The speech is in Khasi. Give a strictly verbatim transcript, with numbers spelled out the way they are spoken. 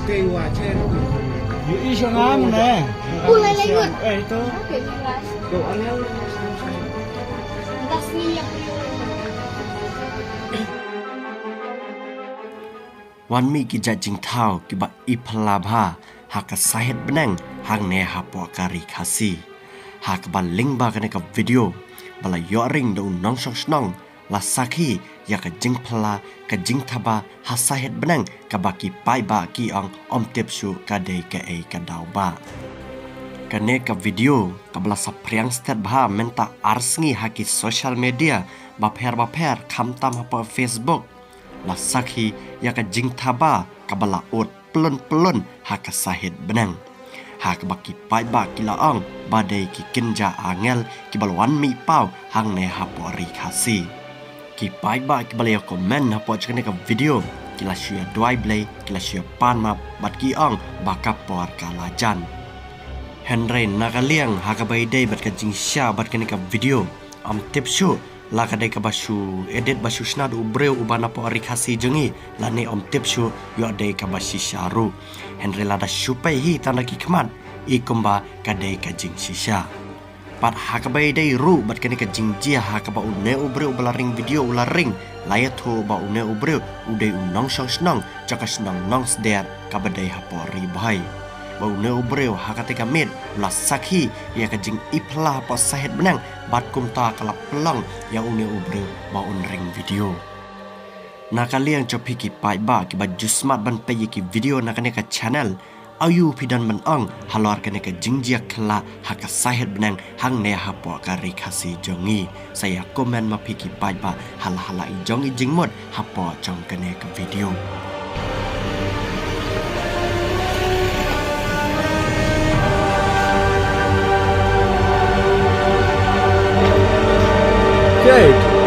Yu i shong am ne. Ulai lai ngut. Eh, itu. Wan mih ki jait jingthaw kiba i phylla bha ha ka sahit bneng hangne hapoh ka ri Khasi. Ha kaba lyngba kane ka video ba la ïoh ring da u nongshong shnong, la sakhi ïa ka jingphylla, ka jingthaba ha sahit bneng kaba ki paidbah ki ong ym tip shuh ka dei kaei ka daw ba. Kane ka video kaba la saphriang stet bha mynta ar sngi ha ki social media bapher bapher khamtam hapoh Facebook, la sakhi ïa ka jingthaba kaba la ud pyllun pyllun ha ka sahit bneng. Ha kaba ki paidbah ki la ong ba dei ki kynja angel kiba la wan mih paw hangne hapoh ri Khasi. Ki paidbah kiba la ïa comment hapoh jong kane ka video ki la shu ïa duwai Blei, ki la shu ïa pan map bad ki ong ba ka por ka la jan. Hynrei na ka liang ha kaba ïadei bad ka jingshisha bad kane ka video, ym tip shuh la ka dei kaba shu edit ba shu shna da u briew uba napoh ri Khasi jong ngi, lane ym tip shuh ïoh dei kaba shisha ruh. Hynrei lada shu peit hi tang da ki khmat, i kumba ka dei ka jingshisha. Pat ha kaba ïadei ruh bad kane ka jingjia ha kaba une u briew uba la ring video u la ring, la ïathuh ba une u briew u dei u nongshong shnong jong ka shnong Nongsder kaba dei hapoh Ri Bhoi. Ba une u briew ha katei ka miet u la sakhi ïa ka jing i phylla hapoh sahit bneng bad kumta ka la pynlong ïa une u briew ba un ring video. Na ka liang jong phi ki paidbah kiba ju smat ban peit ïa ki video na kane ka channel, aïu phi don ban ong halor kane ka jingjia khlad ha ka sahit bneng hangne hapoh ka ri Khasi jong ngi? Sa ïa comment ma phi ki paidbah ha la ha la i jong i jingmut hapoh jong kane ka video. Jade.